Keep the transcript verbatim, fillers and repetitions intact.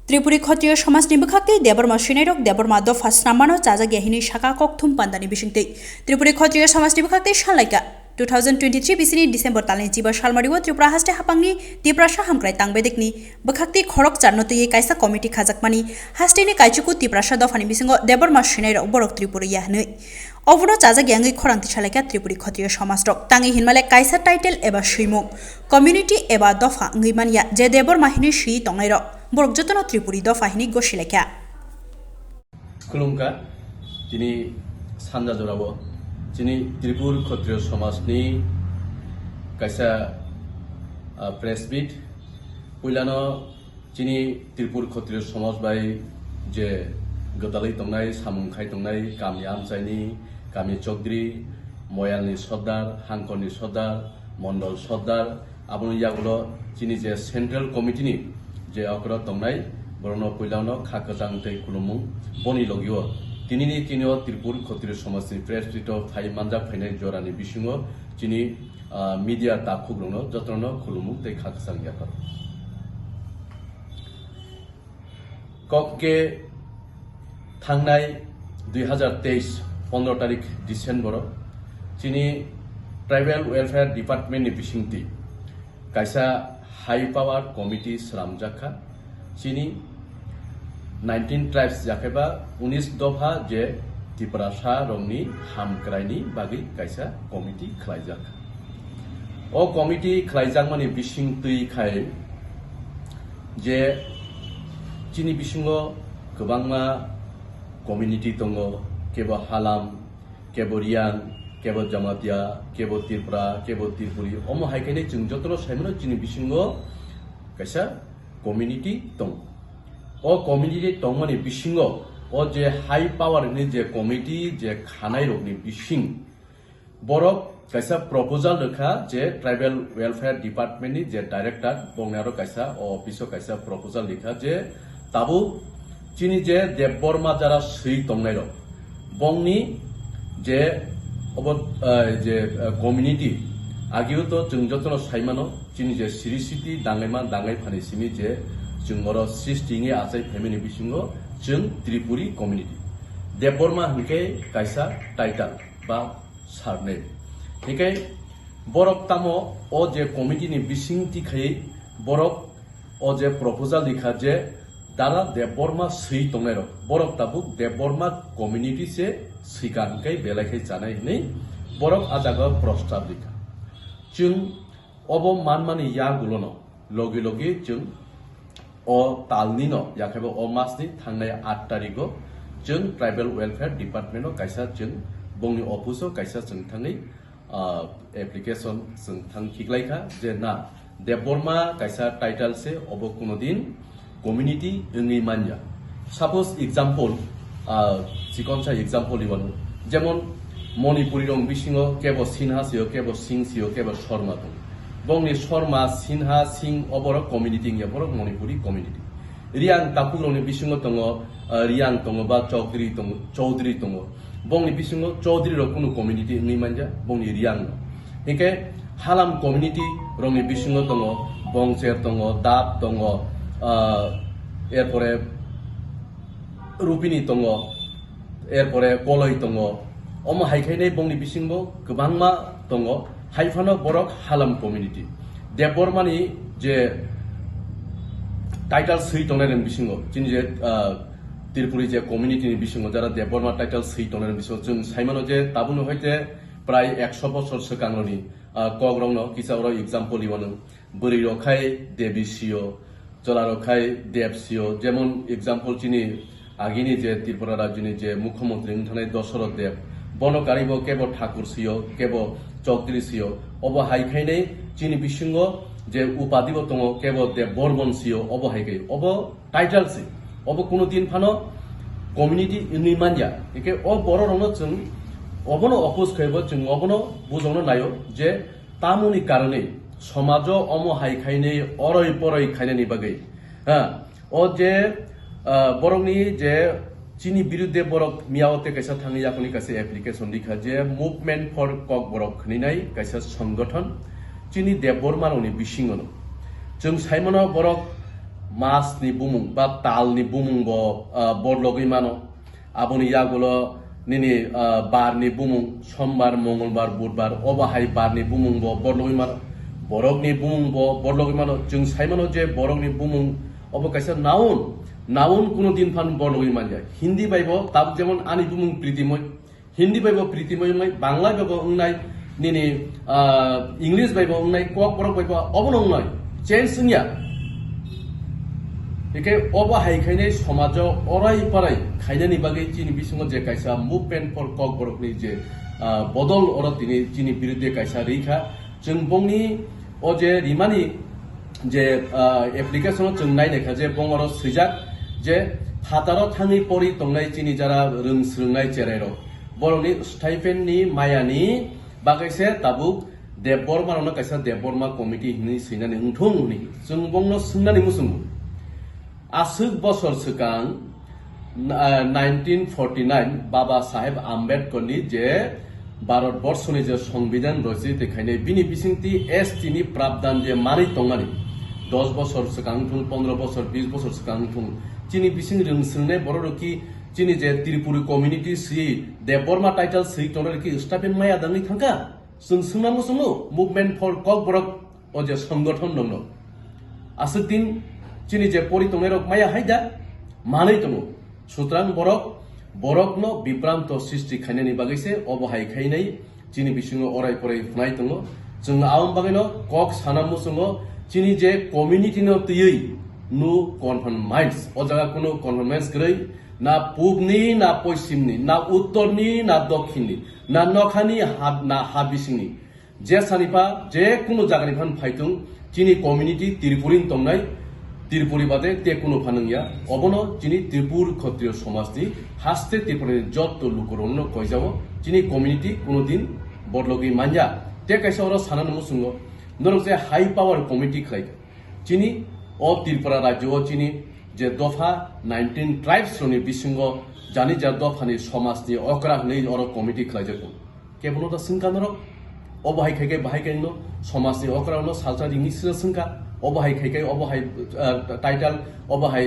Tripuri Khotriyo Somajni bwkhaktwi Debbarma swinairok Debbarma dopha snamano chajakya hinwi saka kokthum pandani bisingtwi. Tripuri Khotriyo Somajni bwkhaktwi sanlaikha two thousand twenty-three bisini December talni chiba salmario Tripura haste hapangni Tiprasa Hamkrai Tangbedekni bwkhaktwi khorok charno twiwi kaisa committee khajakmani hasteni kaichuku Tiprasa dophani bisingo Debbarma swinairok borok Tripuriya hinwi. Obono chajakya wngwi khorang tisalaikha Tripuri Khotriyo Somajrok. Tangwi hinmale kaisa title eba swimung, community eba dopha wngwi manya je Debbarma hinwi swi tongnairok borok jotono Tripuri dopha hinwi gosilaikha. Khulumkha, tini sanja jorao chini Tripur Khotriyo Somajni kaisa, ah, press meet. Puilano chini Tripur Khotriyo Somaj bai je gwdalwi tongnai, samung khai tongnai, kami amchaini, kami chokdri, moyalni sordar, hangkorni sordar, mondol sordar, aboni yagulo chini je central committee ni je okra tongnai, borokno puilano kha kwchang tei khulumung. Boni logio tinini chini o Tripur Khotriyo Somajni press meet o phai manjak phainai jorani bisingo chini, ah, media takhukrokno jotono khulumung tei kha kwchang yaphar. Kok ke thangnai dui hazar teis pondro tarik December o chini Tribal Welfare Department ni bisingtwi kaisa high power committee slamjak kha. Chini nineteen tribes yakhe ba unis dopha je Tiprasa rokni hamkraini bagwi kaisa committee khlaijak kha. O committee khlaijakmani bising twi khai je chini bisingo kwbangma community tongo, kebo Halam, kebo Riang, kebo Jamatia, kebo Tripura, kebo Tripuri. Omo hai khe chwng jotono saimano chini bisingo kaisa community tongo. O community tongmani bisingo o je high power ni je committee je khanai rokni bising borok kaisa proposal rwkha je Tribal Welfare Department ni je director bongni aro kaisa o office o kaisa proposal rwkha je tabuk chini je Debbarma jara swi tongnai rok bongni je obo, eh, je, eh, community agio to chwng jotono saimano chini je siri siti dangaima dangai phani simi je chwng oro srishti wngwi achai phaimani bisingo chwng Tripuri community. Debbarma hinkhe kaisa title ba surname. Hinkhe borok tamo o je committee ni bising tikhai borok o je proposal rikha je dara Debbarma swi tongnai rok, borok tabuk Debbarma community se swikha hinkhe belai khe chanai hinwi borok a jaga prostab rikha. Chwng obo manmani yagulono logi logi chwng o talnino, yakhebo o masni thangnai aat tarigo chwng Tribal Welfare Department o kaisa chwng bongni office o kaisa chwng thangwi, ah, application chwng thang khiklaikha je na Debbarma kaisa title se obo kuno din community wngwi manya. Suppose example, ah, chikonsa example iwano, jemon Manipuri rok bisingo kebo Sinha sio, kebo Singh sio, kebo Sharma tongo. Bongni Sharma, Sinha, Singh oborok community wngya, borok Manipuri community. Riang takhuk rokni bisingo tongo, ah, Riang tongo ba Chaudhary tongo, Chaudhary tongo. Bongni bisingo Chaudhary rok kunu community wngwi manja, bongni Riang no. Hinkhe Halam community rokni bisingo tongo, Bongcher tongo, Dap tongo, ah, erpore Rupini tongo, erpore Koloi tongo. Omo hai khainai bongni bisingbo kwbangma tongo. Hai phano borok Halam community. Debbarmani je title swi tongnai rokni bisingo, chini je, ah, Tripuri je community ni bisingo jara Debbarma title swi tongnai rokni bisingo chwng saimano je tabukno hoite prai ekso bosor swkangrokni, ah, kokrokno kisa oro example iwano. Bwrwi rok khai Devi sio, chwla rok khai Dev sio. Jemon example chini agini je Tripura rajyoni je mukhyamantri wng thanai Dosoroth Dev, bono karibo kebo Thakur sio, kebo Chaudhary sio. Obo hai khainai chini bisingo je upadi bo tongo, kebo Dev Bormon sio, obo hai khai. Obo title se, obo kuno din phano community wngwi manya. Hinkhe o borok rokno chwng obono oppose khaibo, chwng obono bujokno naio je tamoni karone somajo omo hai khainai oroi poroi khainani bagwi, ha, o je, ah, borokni je chini birudde borok miyao tei kaisa thangwi yakhuni kaisa application rikha je Movement for Kokborok hwnwi nai kaisa songgothon chini Debbarma rokni bisingono. Chwng saimano borok Mas ni bumung ba tal ni bumung bo, ah, borlogwi mano. Aboni yagulo nini, ah, bar ni bumung, sombar, mongolbar, budbar, obo hai bar ni bumung bo borlogwi mano. Borok ni bumung bo borlogwi mano. Chwng sai mano je borok ni bumung obo kaisa noun. Noun kuno din phan borlogwi manya. Hindi bai bo tab jemon ani bumung Pritimoi. Hindi bai bo Pritimoi wngnai, Bangla bai bo wngnai, nini, ah, English bai bo wngnai, Kokborok bai bo obono wngnai. Change wngya. Hikhe obo hai khainai somajo orai parai khainani bagwi chini bisingo je kaisa movement for Kokborokni je, ah, bodol oro tini chini birudde kaisa rikha. Chwng bongni o je rimani je, ah, application o chwng nai naikha je bong oro swijak je phataro thangwi pori tongnai chini jara rwng swrwngnai cherairok. Borokni stipend ni mayani bagwi se tabuk Debbarma rokno kaisa Debbarma committee hinwi swinani wngthung hwnwi chwng bongno swngnani muchungo. Aswk bosor swkang, ah, nineteen forty nine Baba Saheb Ambedkar ni je Bharat Borso ni je Songbidan rojiti khainai bini bisingtwi S T ni prabdan je manwi tongmani, dos bosor swkang thung, pondro bosor, bis bosor swkang thung, chini bising rwng swrwngnai borok rok ki chini je Tripuri community swi Debbarma title swi tongnai rok ki stipend maya dangwi thangkha? Chwng swngna muchungo Movement for Kokborok o je songgothon nongno. Aswk din chini je pori tongnairok maya hai da? Manwi tongo. Sutrang borok, borokno bibranto sristi khainani bagwi se obo hai khainai chini bisingo orai porai phnai tongo. Chwng aboni bagwino kok sana muchungo chini je community no twiwi no conformance. O jaga kuno conformance kwrwi na pubni, na poisimni, na uttorni, na dokhinni, na nokhani, ha-, na ha bisingni. Je sanipa je kunu jagani phan phaitung, chini community Tripuri tongnai, Tripuri bade te kunu phan wngya. Obono chini Tripur Khotriyo somajni haste Tripurani jotto lukurokno koijao, chini community kunu din bodlogwi manya. Te kaisa oro sanani muchungo, norok je high power committee khlai, chini o Tripura rajyo o chini je dopha nineteen tribes rokni bisingo jani ja dophani somajni okra hwnwi oro committee khlaijak tongo. Kebono da swngkha norok, obo hai khai khai bahai khai no somajni okra no salsa ringni sira swngkha, obo hai khai khai obo hai, ah, title, obo hai